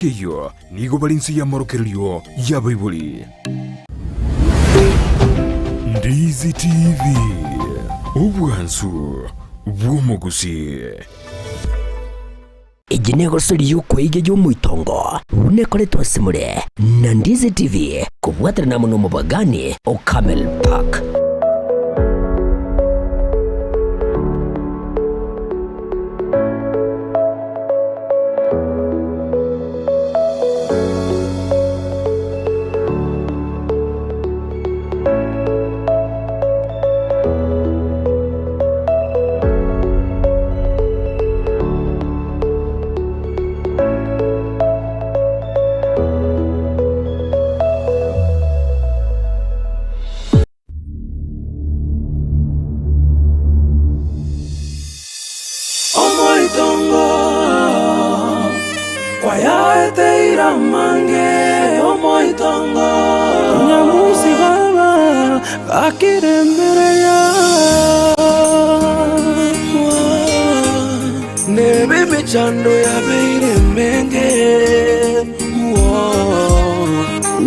Eyio nigo bare inse y'amorokererio y'abaibori. Ndizi TV, obwansu bw'omogusii. Eye negosori y'okweiga y'omoitongo buna ekoretwe ase more na Ndizi TV kobwaterana amo nomobagani o Camel Park. Omoitongo kwayaeteire amange, omoitongo. Nyamusi baba gakirembereria, Nebe emechando yabeire emenge,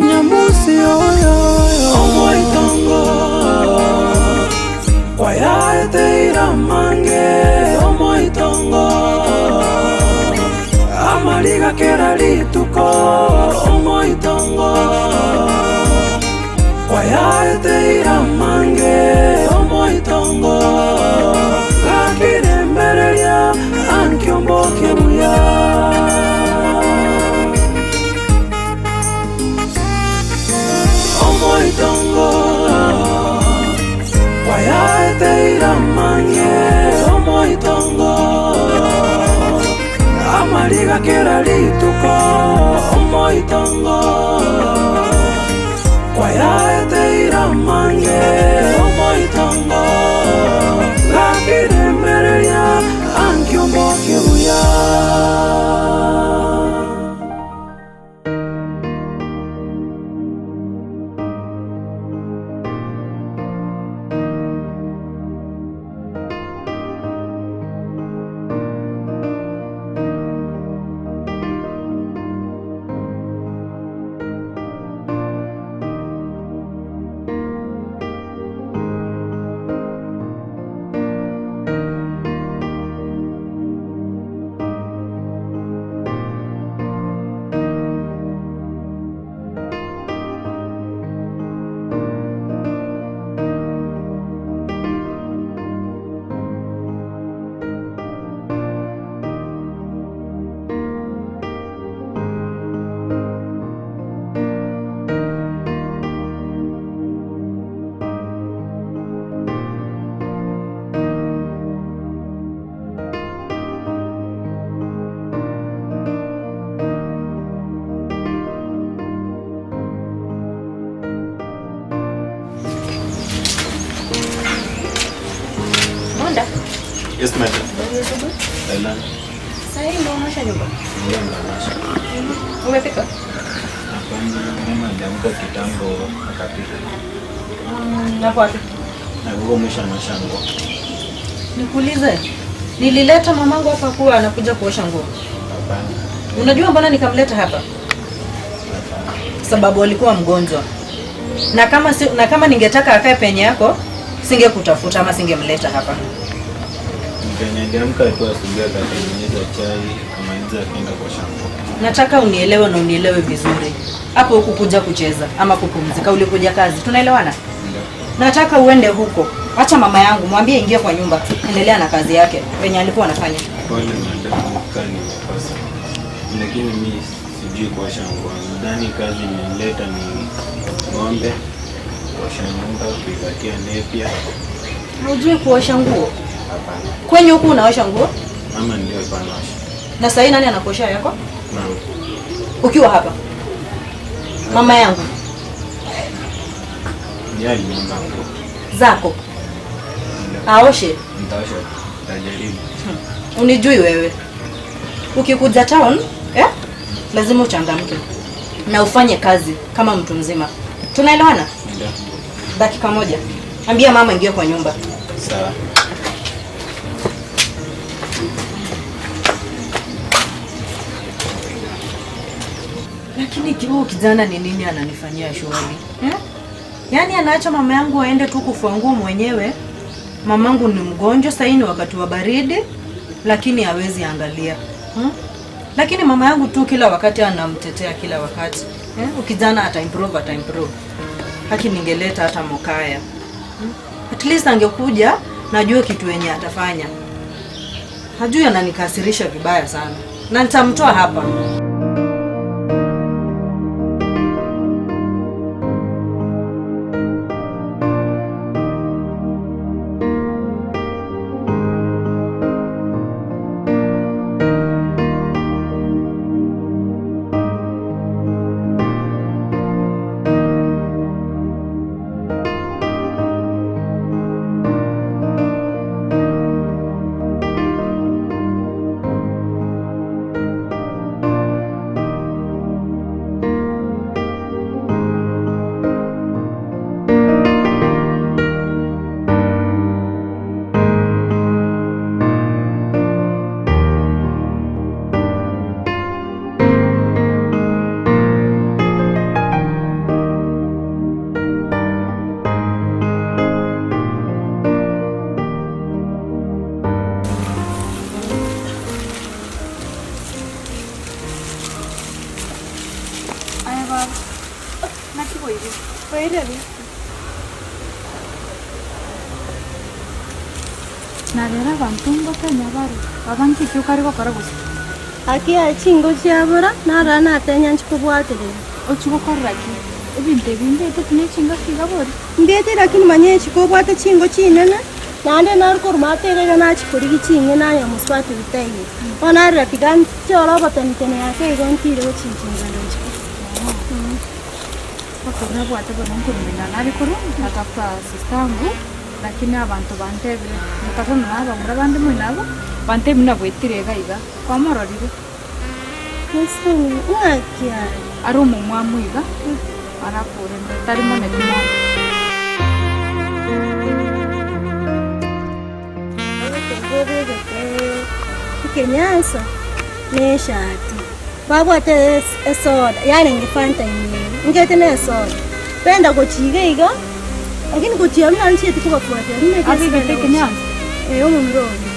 Nyamusi oyo, omoitongo kwayaeteire amange, omoitongo amariga kera rituko, omoitongo kwayaeteire amange, omoitongo gakirembereria ankio mboke buya. Omoitongo kwayaeteire amange, omoitongo amariga kera rituko, omoitongo kwayaeteire amange, omoitongo gakiremereria ankio mboke buya. Monda. Yes, madam. Salama. Sasa hii ndio unaosha nyumba? Ndio naosha. Umepika? Hapana, mama aliamka kitambo akapika. Hapo wapi? Na huko mwisho anaosha nguo. Nikuulize. Nilileta mamangu hapa kuwa anakuja kuosha nguo. Hapana. Unajua mbona nikamleta hapa? Sababu alikuwa mgonjwa. Na kama si, na kama ningetaka akae penye yako, singekutafuta ama singemleta hapa. Mpenye aliamka tu asubuhi akatengeneza chai, akamaliza akaenda kuosha nguo. Nataka unielewe na unielewe vizuri. Hapo hukukuja kucheza ama kupumzika, ulikuja kazi. Tunaelewana? Nataka uende huko. Acha mama yangu, mwambie ingie kwa nyumba, endelea na kazi yake venye alikuwa anafanya. Pole madam, kaa nimekosa. Lakini mi sijui kuosha nguo. Nadhani kazi imenileta ni ng'ombe, kuosha nyumba, kuipatia nepia. Hujui kuosha nguo? Hapana. Kwenye huku unaosha nguo? Mama ndio alikuwa anaosha. Na sahii nani anakuosha yako? Mama. Ukiwa hapa. Mama yangu Ndiye aliniomba nguo. zako aoshe. Nitaosha, nitajaribu. Unijui wewe. Ukikuja town eh, lazima uchangamke na ufanye kazi kama mtu mzima. Tunaelewana? Ndio. Dakika moja, ambia mama ingie kwa nyumba. Sawa. Lakini huyu kijana ni nini ananifanyia shughuli eh? Yaani anaacha mama yangu aende tu kufua nguo mwenyewe. Mamangu ni mgonjwa sasa, ni wakati wa baridi, lakini hawezi angalia Lakini mama yangu tu kila wakati anamtetea kila wakati eh? Ukijana ata improve, ata improve. Haki ningeleta hata Mokaya At least angekuja najue kitu yenye atafanya. Hajui ananikasirisha vibaya sana na nitamtoa hapa. Aye baba, naki boigo? Boireria. Na rero abanto ngotenya bare, baba nki ekio okare gokora gose? Gaki aye chingo chiabora, narora natenya nchie kobwatereria. Ochie gokorera ki? Ebinto ebi mbieteti ne chingaki iga bori? Mbiete lakini manya echi kobwate chingo chinene, naende nare korwa matere iga nachia korigia ching'eni naye omosubati bitaiyo. Bono narora tiga nchore obotenetene ake igo ntire gochinchinga ndoche. Mpaka nabwate bono nkorumena nare korwa natafuta sister angu lakini abanto bantebire nkasoa na abamura bande moino abwo bantebire buna bwetire iga iga kwamororire. Ng'aki aye? Are omomwamu iga arakure tari monene mono. Ekenyansa na eshati babwate esoda yarenge fanta ime ngete na esoda benda gochia iga iga lakini gochia abwo naro nchieti kobafuatia Abegete ekenyansa? Eh omomura oria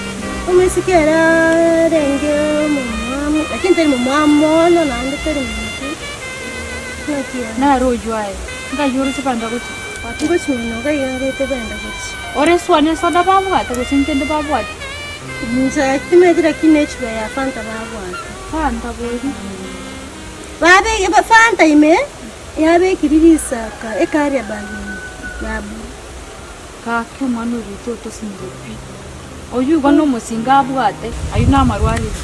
omoiseke ere arenge omomwamu lakini tari momwamu mono naende tari monto naki ere. Nare oyio aye, nkai oroche banda gochia? Ngochia moino iga iga ngete benda gochia. Ore swane esoda babwate gose nkende babwate? Inche timanyeti lakini nechupa ya Fanta babwate. Fanta bori? Babeke Fanta ime yabekire risaka ekaria bag ime ya blue. Gaki omwana oyo oito otosinyire pi. Oyio igo nomosinga abwate, ayio namarwarire.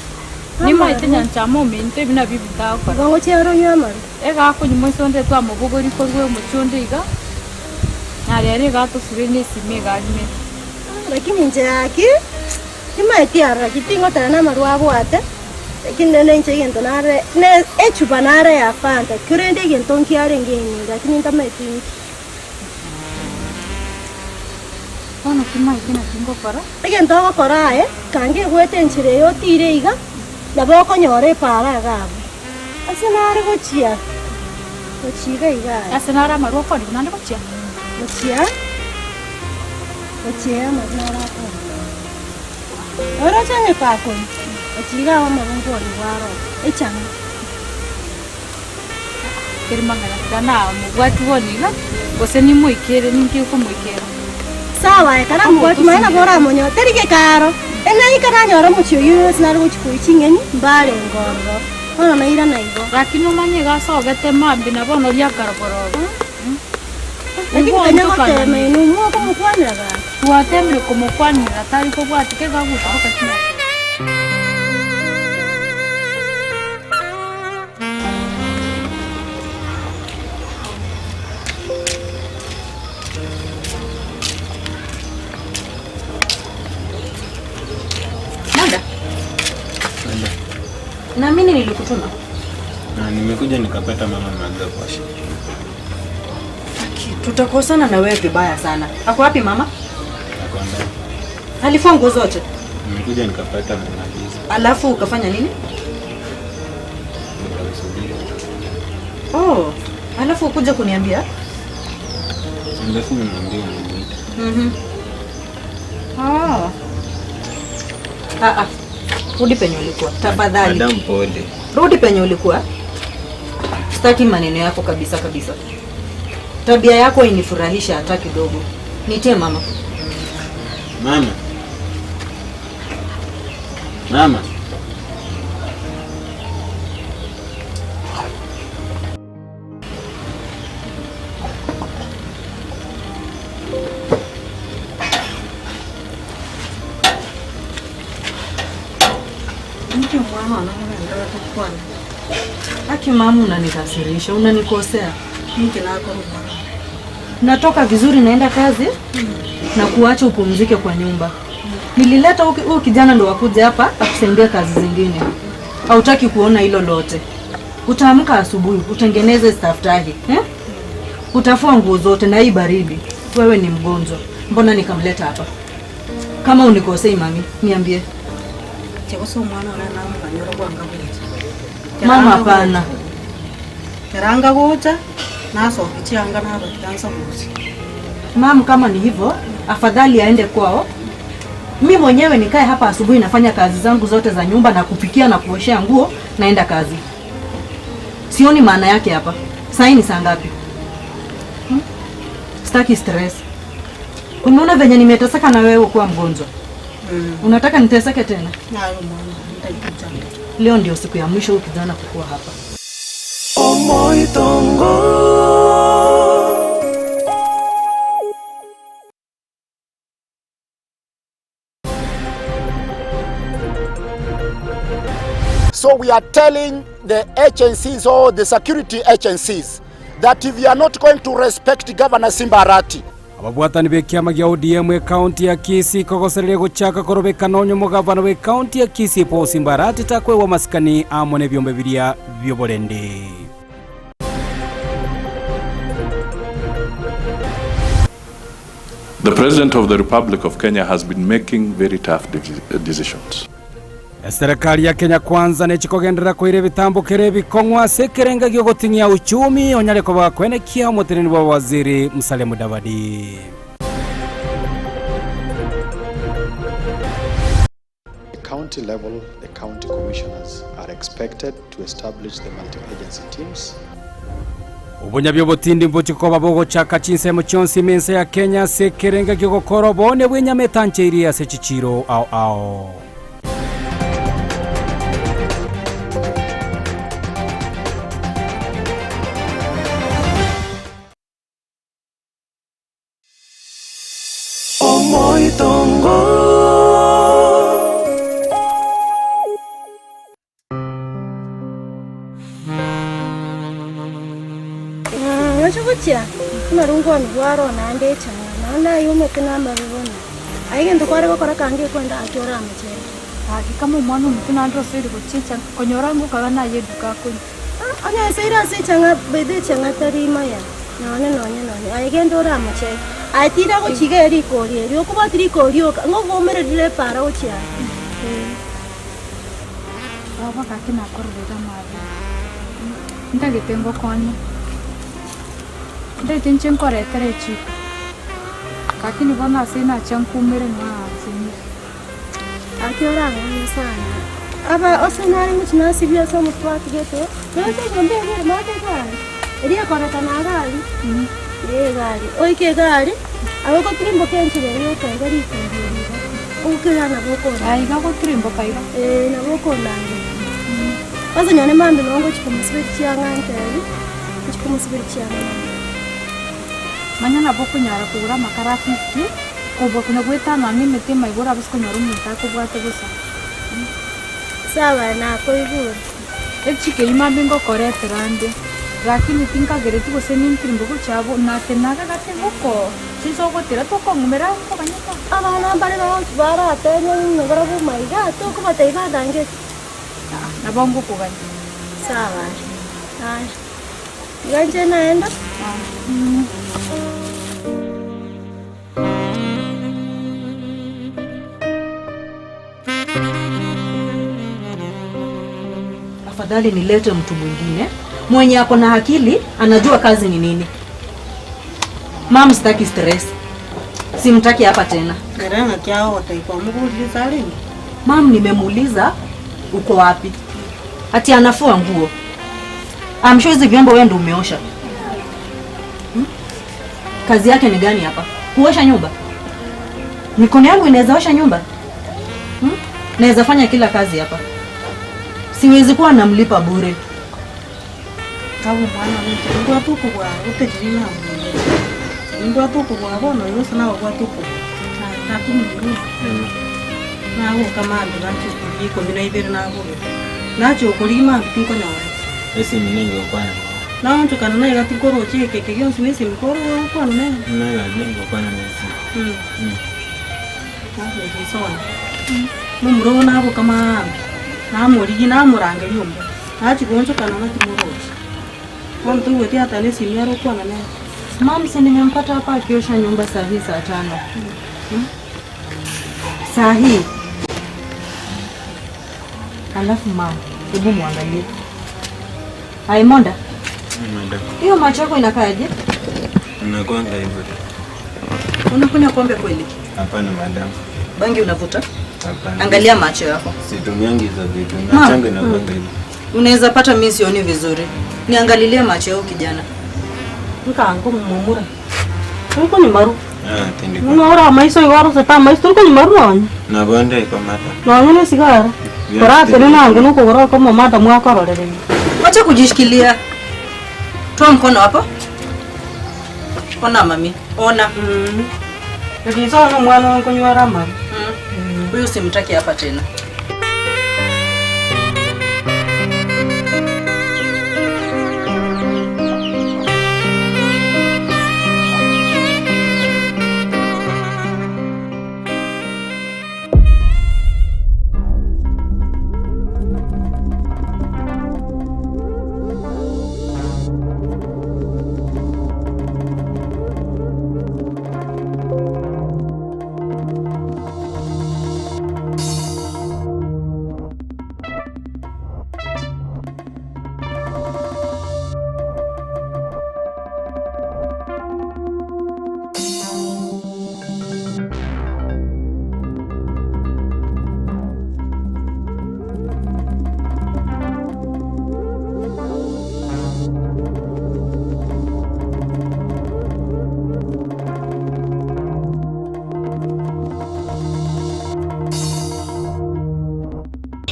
Nimaete nyanchama ominto ebi nabio ebitagokora. Igo ngochia ore onywe amarwa. Egakonywa moise onde twamobogoria korwa omochie onde iga, naro ere iga atosire nesime iga arimete. Lakini inche gaki, timaeti aroro ki tingoteba namarwa abwate, lakini rende inche egento nare ne echupa nare ya Fanta, korende egento nkiarenge ime lakini ntamaeti inki. Bono timaeti naki ngokora. Egento ogokora aye, kanga egwete enchera eye otiire iga, nabo okonyora epaara iga abwo. Ase nare gochia, gochia iga iga aye. Ase nare amarwa okorigwa naende gochia. Gochia, gochia amarwa naro akorigwa. Oroche onye kakonywa, gochia iga abwo amarwa nkorigwa aro, echang'aa. Keri mang'ana tiga namobwati bono iga, gose nimoikere ninki nkomoikera. Sawa aye karamobwati manya nabo oramonyore, teri gekaro, eng'ai karanyore omochie oyio ase nare gochia koyia ching'eni, mbarenge ororo, bono nairana igo. Lakini omanye iga asogete mambia na bono riakarogoroba. Lakini konya gotema inwe mokomokwanera gaki. Twatemire komokwanera tari kobwatia kega agocha boka ching'eni. Nanda. Na mimi nilikutuma. Na nimekuja nikapata mama ameanza kuwasha. Tutakosana na wewe vibaya sana. Ako wapi mama? Ako ndani. Alifua nguo zote. Nimekuja nikapata amemaliza. Alafu ukafanya nini? Nikamsubiri atakuja. Oh, alafu ukuja kuniambia? Alafu niambie unamuita. Ah. Ah, ah. Rudi penye ulikuwa. Tafadhali. Madam pole. Rudi penye ulikuwa. Sitaki maneno yako kabisa kabisa. Tabia yako inifurahisha hata kidogo. Nitie mama. Mama. Mama. Mke mwana anaenda kukwana. Aki mama, unanikasirisha, unanikosea. Mke nako mwana. Natoka vizuri naenda kazi na kuacha upumzike kwa nyumba. Nilileta huyu kijana ndo wakuje hapa akusaidie kazi zingine. Hautaki kuona hilo lote. Utaamka asubuhi utengeneze staftahi, eh? Utafua nguo zote na hii baridi. Wewe ni mgonjwa, mbona nikamleta hapa? Kama unikosei mami, niambie. Chekusa omwana one namukanyora bwanga bwecha. Mama, hapana. Keranga gocha nasoki chianga nabatigansa gocha. Mam, kama ni hivyo, afadhali aende kwao. Mi mwenyewe nikae hapa asubuhi nafanya kazi zangu zote za nyumba na kupikia na kuoshea nguo, naenda kazi. Sioni maana yake hapa. Saa ni saa ngapi? Sitaki stress. Umeona venye nimeteseka na wewe kuwa mgonjwa. Unataka niteseke tena? Nayo mwana ntaikucha. Leo ndio siku ya mwisho huyu kijana kukua hapa. Omoitongo. So we are telling the agencies or the security agencies that if you are not going to respect Governor Simba Arati, Ababwatani b'ekiama gia ODM ekaunti ya Kisii kogosereria gochaka korobekana onye omogavana wa ekaunti ya Kisii Paul Simba Arati takwewa masikani amo na ebiombe biria bioborende. The President of the Republic of Kenya has been making very tough decisions. Serikali ya Kenya Kwanza nechikogenderera koira ebitambukero ebikong'wa ase ekerenga giogoting'ia uchumi onyare koba kwenekia omoteneni bwa waziri Musalia Mudavadi. The county level, the county commissioners are expected to establish the multi-agency teams. Obunyabya obotindi mbuchikoba bogochaka chinsemo chionsi emensa ya Kenya ase ekerenga giogokora obone bw'enyama etancheirie ase chichiro ao ao. Omoitongo. Ochigochia amarungwani bwarona ande echang'a naende ayomete na amarubona aye egento kware gokora kange ekwenda ake oramochere. Aki kama omwana omotu naende osoire gochicha konyora ngokaga naye eduka akonywa. Onye eseire ase echang'a baitha echang'a tari maya nonye nonye nonye aye genda oramochere aye tira gochiga erikori erio okobwati rikori oka ng'obwomererire epara gochia Baba gaki nakororera amabe ntagete ngokonye ndete nche nkoretera echiko lakini bono ase nacha nkumire naasinye ake orang'anya sana aba ase nare ngochi nasibia ase omosubati gete nonse enyomba egere maate egari eria ekorekana agari egari oike egari abo ogotirimboka enchera eria okaiga rikori eriga ogokera nabo okonanga aiga gotirimboka iga nabo okonanga kwanza nyone mambi nongo chikomusibiri chiang'a ntebi nchikomusibiri chiang'a manya nabo okonyara kogora amakara 50 kobua konya goetana ng'a emete maigoro abase konyora omonto akobwate bosa sawa nakoigure echiko eywo mambi ngokoretera ande lakini tinkagereti gose nintirimbo gochabo natenaga gate ngoko since ogotera tokong'umera nkoganyeka abana mbare baratenya ng'a barabwo maiga tokobatebia badange nabo ngokoganya sawa aya iga inche naenda. Afadhali nilete mtu mwingine Mwenye ako na akili anajua kazi ni nini. Mom, sitaki stress. Simtaki hapa tena. Ere ng'aki agogotebia kwamogorire ase arenge? Mom, nimemuuliza uko wapi? Ati anafua nguo. I'm sure hizi vyombo wewe ndio umeosha. Hmm? Kazi yake ni gani hapa? Kuosha nyumba? Mikono yangu inaweza osha nyumba? Hmm? Naweza fanya kila kazi hapa. Siwezi kuwa namlipa bure. Abu mwana one inche nimbwate okobua gotechiri namorire. Nimbwate okobua bono igo gose nagobwate okobua. Aye tata omorwire, nagoka mambia nachia okorigia ikomi na ibere nabogete. Nachia okorigia mambia tinkonyora. Esimi ningokwana. Naonchokana naiga tinkorochi eke eke gionsi na esimi kore gokwana nere. Naiga ningokwana na esimi. Nagocha Momura oyo naboka mambia, namorigia namorangeria ombua, nachia goonchokana naki moroche. Bono toigweti ata nesimi ere okwana nere. Mum, si nimempata hapa akiosha nyumba saa hii saa tano. Hmm? Saa hii. Alafu mum, hebu muangalie. Aimonda, Madam. hiyo macho yako inakaaje? Nakwanga hivyo tu. Unakunywa pombe kweli? Hapana madam. Bangi unavuta? Hapana. Angalia macho yako. Situmiangi hizo vitu. Ma. Macho yangu inakwanga hivyo. Unaweza pata mimi sioni vizuri. Niangalilie macho yako kijana. Nkango momura. Torikonywa maru. Ah, tindi. Buna ore amaiso igo orosete amaiso torikonywa maru nonye. Nabo ndaiko madam. Nonye na esigara. Koratene nange nokogoro okomo madam akororereire. Wacha kujishikilia. Toa mkono hapo. Ona mami, ona. Ebiso ono omwana oyo nkonywera amaru. Huyu simtaki hapa tena.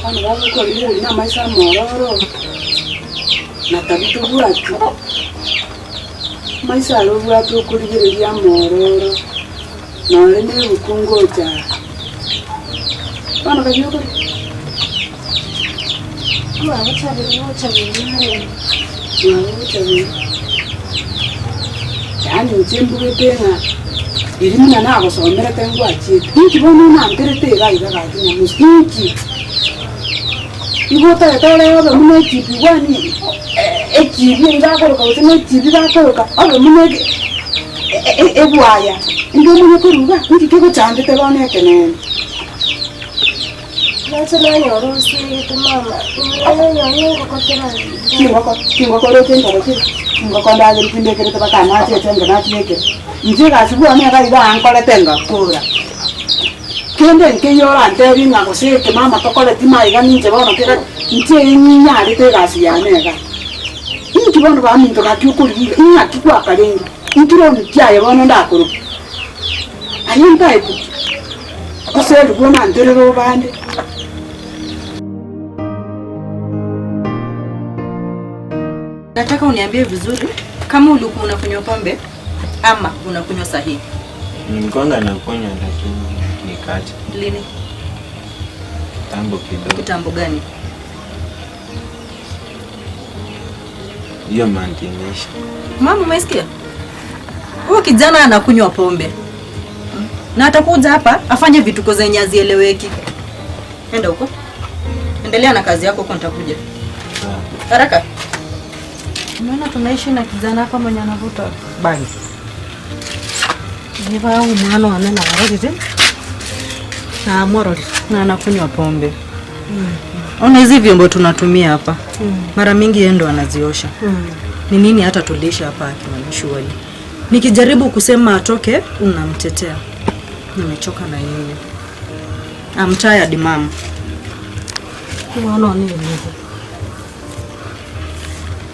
Bono bagokorigereria namaiso amororo, na tabi tobwati, amaiso aria obwate okorigereria amororo, nonye na ebuku ngocha aa. Bono karia okori Mwabochaberi, yaani inche mbugete ng'a riria buna nagosomerete ngwachiete, inki bono onanterete iga iga gaki nyamusi, inki? Igo otagete orebe obe buna echibi kwani echibi eywo bakoroka gose na echibi bakoroka, obe buna ege ebwaya, inde omanye koruga, inki kegochandete bono ekeneene. Nache nanyora osiegete mama, nanyora engoko terarire. Chingoko, chingoko oroche enchara chire, chingoko ndagere chimbekerete mpaka amache echenge nachiekire. Inche egasi bwane iga iga ankorete ngakora. Kende nkeiyo orantebi ng'a gose eke mama tokoreti maiga ninche bono kera, inche ninyarete egasi yane igaa. Inki bono baminto gaki okorigia iga, ing'aki gwakarenge, inki roni kiaye bono ndakorokia? Aye ntaete ki? Gose erigwe onanterere obande. Nataka uniambie vizuri kama ulikuwa unakunywa pombe ama unakunywa sahihi. Nilikuwanga nakunywa lakini nikaacha. Lini? Kitambo kidogo. Kitambo gani? Hiyo month imeisha. Mama, umesikia? Huyu kijana anakunywa pombe na atakuja hapa afanye vituko zenye hazieleweki. Enda huko, endelea na kazi yako huko, nitakuja haraka. Umeona tunaishi na kijana hapa mwenye anavuta bangi. Niba omwana one narorire, namororire. Na anakunywa pombe. Ona hizi vyombo tunatumia hapa. Mara mingi yeye ndo anaziosha. Ni nini hata tulisha hapa akina surely. Nikijaribu kusema atoke, unamtetea. Nimechoka na yeye. I'm tired, mom. Omwana one emibe.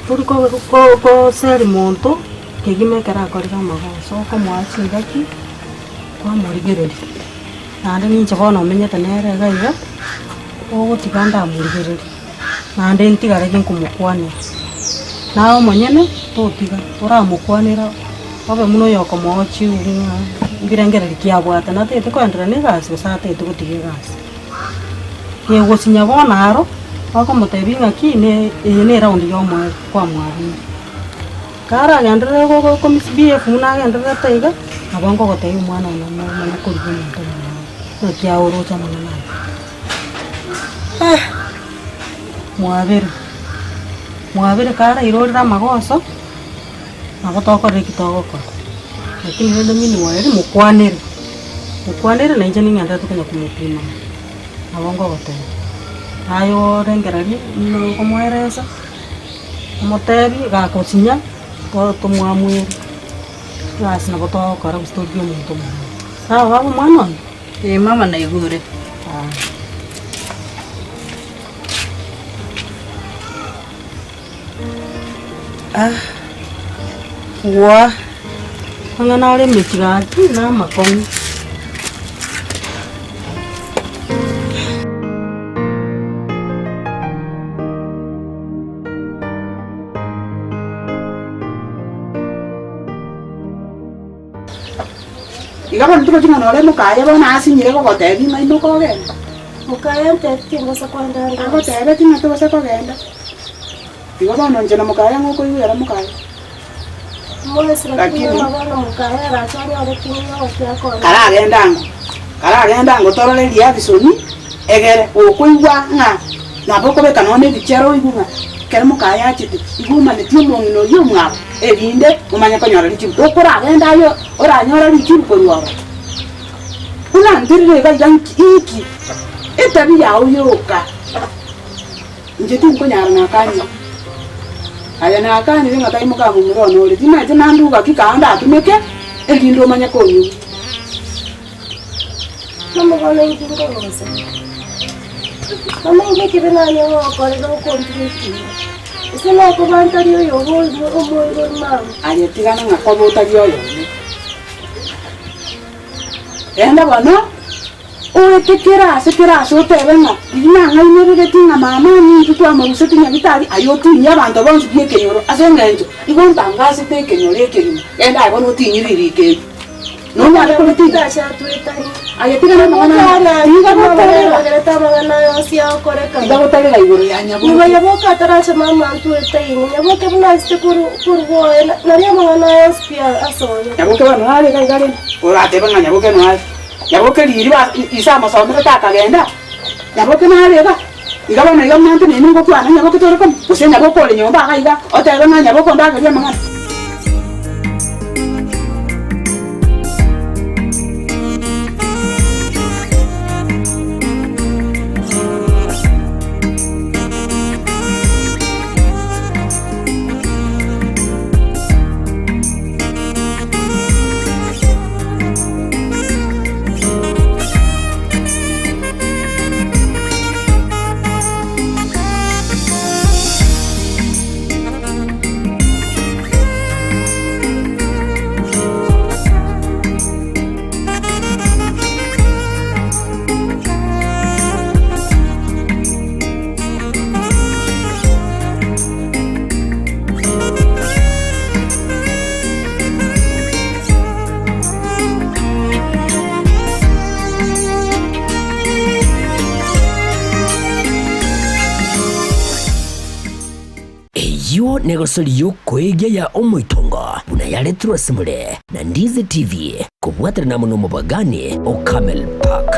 Tori ko- ko- koseri monto kegima ekero akorire amagoso okomoa chingaki kwamorigereria. Naende ninche bono omenyete nere iga iga, ogotiga ndamorigereria, naende ntigare ginkomokwanera. Naye omonyene totiga, oramokwanera obe buna oyo okomoa chiuri ng'a mbirengereri ki abwate, natagete koenderea na egasi gose atagete gotiga egasi. Kegosinya bono aro, okomotebia ng'aki ne eye ne eround ya omoerio kwamwabeire. Karagenderere go go misbehave buna agendererete iga, nabo nkogotebia omwana one omanye korigia omonto omong'ao, naki aoroche amang'ana aya. Eh, mwabere, mwabere karairorere amagoso, nabo tokorora eki togokora, lakini rende meanwhile mokwanere, mokwanere na inche ning'enderete konya komopima, nabo nkogotebia. Naye orengereria buna okomoeresa. Omotebi gakosinya to tomwamuere, egasi nabo togokora gose torigie omonto omong'ao. Sawa baba omwana one? Ee mama naigure. Ah, gwa amang'ana are emechie gaki na amakong'u. Iga bono tikochi ng'a nore mokaye bono asinyire gogotebia ng'a imoka ogende. Mokaye antebi tingosa kogenda ande onsi. Agotebeti ng'a tobasa kogenda. Igo bono inche na mokaye ang'e okoigwera mokaye. Mwesi lakini Lakini- mama bono mokaye arache anyore king'o ki akore. Karagende ango, karagende ango torore riabisoni, egere okoigwa ng'a nabo okobeka nonya na ebichera oigwe ng'a ekero mokaye achete, igo omaneti omong'ina oyio omwabo, erinde omanye konyora richibu. Okoragende aye oranyore richibu korwa ororo. Buna ntirire iga iga nki inki? Etabi yao yoka. Inche tinkonyara nakanyire. Aye nakanire ng'a tai mokamomura one ore, timanyeti nanduga ki kaa ndatumeke, erinde omanye konyigwa. Mama bono inki nkogosa? Mama inki ekebe nanye gokorera okontiga ekiina? Ase nokoba ntari oyobo omoibori mama. Aye tigana ng'a koba otari oyone. Genda bono, oete kera ase kera ase otebe ng'a riria nang'ainereretie ng'a mama ominto twamorusetie nyagitari, aye otinyie abanto bonsi bi'ekenyoro ase engencho igo ntangasete ekenyoro ekegima. Genda aye bono otinyie ririko erio. Nonyare koritinya? Aye tiga namang'ana aya, tiga gotarera, tiga gotarera igoro ya Nyaboke. Nyuma Nyaboke ataracha mama ntwetaine, Nyaboke buna achete korwa oye, nario amang'ana aya onsi pi asoyete. Nyaboke bono nare iga iga rende, oratebe ng'a Nyaboke noare. Nyaboke riiri ba ise amosomerete akagenda, Nyaboke nare iga, iga bono iga buna ntenene ngokwana Nyaboke tore komo, gose Nyaboke ore nyomba iga iga, otebe ng'a Nyaboke ondagerie amang'ana. Eyio negosori y'okoegia ya omoitongo buna yaretirwe ase more na Ndizi TV kobwaterana amo nomobagani o Camel Park.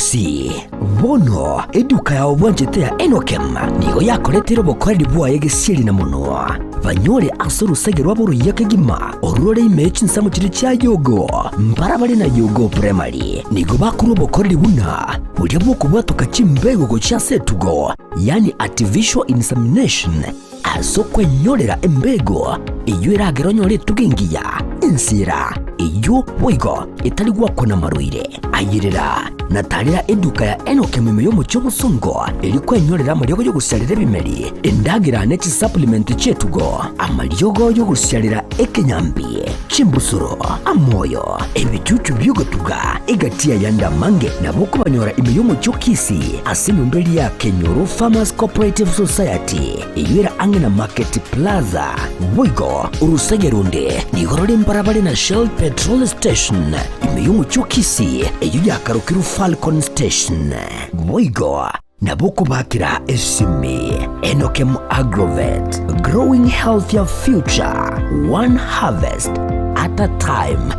Omogusii, bono eduka yao bwanchete ya Enokem nigo yakoreteire obokoreri bwaye gesieri na monwa, banyore ase orosege rwabo oruya kegima orore ime ye chinsemo chiria chia Yogo. Mbarabare na Yogo Primary nigo bakorwa obokoreri buna boria bw'okobwatoka chimbego gochia ase etugo, yaani artificial insemination, Ase okwenyorera embego eyio eragere onyore etugo engiya, ensira eyio boigo etari gwakwa namarwaire. Ayerera na tarera eduka ya Enock ime y'omochie obosongo erio kwenyorera amariogo y'ogosiarera ebimeri, endagera ne chisupplement chi'etugo, amariogo y'ogosiarera ekenyambi, chimbusuro, amoyo, ebichuchu bi'ogotuga, egati y'ayande amange nabo okobanyora ime y'omochie o Kisii ase enyomba eria ya Kenyoro Farmers Cooperative Society eyio ere ang'e na Market Plaza. Boigo orosege ronde nigo rore mbarabare na Shell Petrol Station ime y'omochie o Kisii eyio yakarokirwe Falcon Station. Boigo nabo okobakera esimi Enokem Agrovet, growing healthier future, one harvest at a time.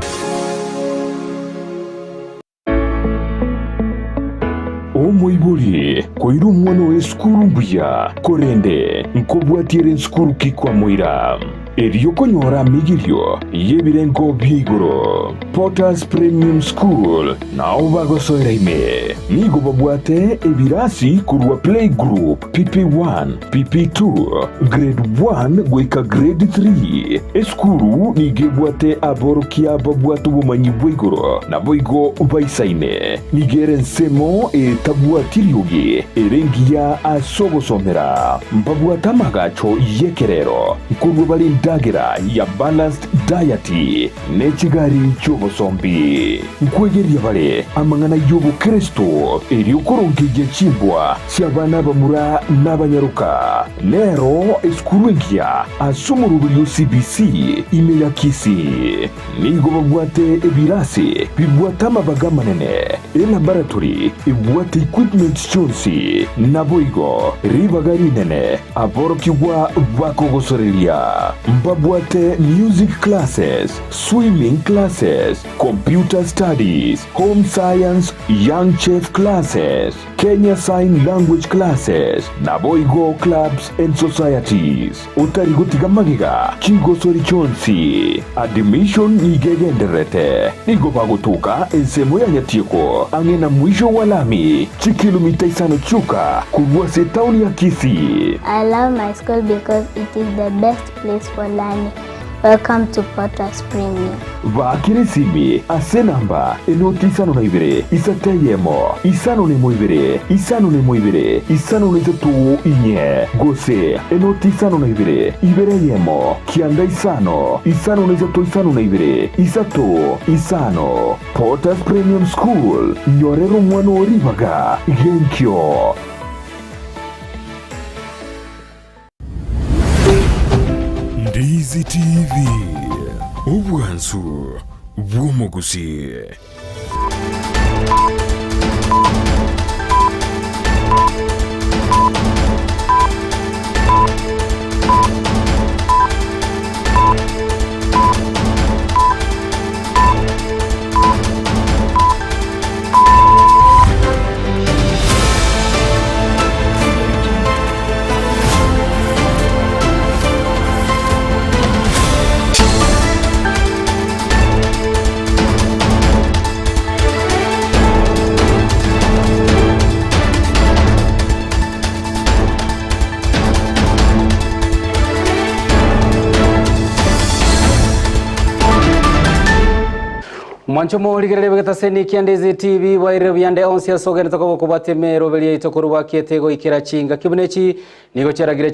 Omoibori koira omwana oye esukuru mbuya, korende nkobwatia ere nsukuru ki kwamoira? Erio konyora amigirio y'ebirengo bia igoro. Potter's Premium School nao bagosoera ime. Nigo babwate ebirasi korwa Playgroup, PP1, PP2, Grade 1 goika Grade 3. Esukuru nigo ebwate aborokia babwate obomanyi bwa igoro naboigo baisaine. Nigo ere ensemo etabwati riogi ere engiya ase ogosomera. Mbabwate amagacho y'ekerero nkorua bare endagera ya balanced diet ne chigari chi'obosombi. Nkwegeria bare amang'ana y'obokeresto erio korongeyia chimbwa chi'abana abamura n'abanyaroka. Nero esukuru engiya ase omoroberi o CBC ime ya Kisii. Nigo babwate ebirasi bibwate amabaga amanene, elaboratory ebwate equipment chionsi, naboigo ribaga rinene aborokigwa bakogosoreria. Mbabwate music classes, swimming classes, computer studies, home science, young chef classes, Kenya Sign Language classes, naboigo clubs and societies. Otari gotiga magega chigosori chionsi. Admission nigo egendererete. Nigo bagotoka ensemo ya Nyatieko ang'e na mwisho wa lami, chikilomita isano chioka korwa ase etaoni ya Kisii. I love my school because it is the best place for learning. Welcome to Potter's Premium. Baakera esimi ase enamba enoti isano na ibere, isato eyemo, isano na emo ibere, isano na emo ibere, isano na isato inye, gose enoti isano na ibere, ibere eyemo, kianda isano, isano na isato isano na ibere, isato, isano. Potter's Premium School, nyorera omwana oo ribaga genkio. Ndizi TV, obwansu bw'omogusii. Mwancho morigereria bwegetaseni kia Ndizi TV bwairire buyande onsi ase ogenete koba okobwatia emeroberi yaito korwa bwakiete goikera chingaki buna echi nigo chiaragire.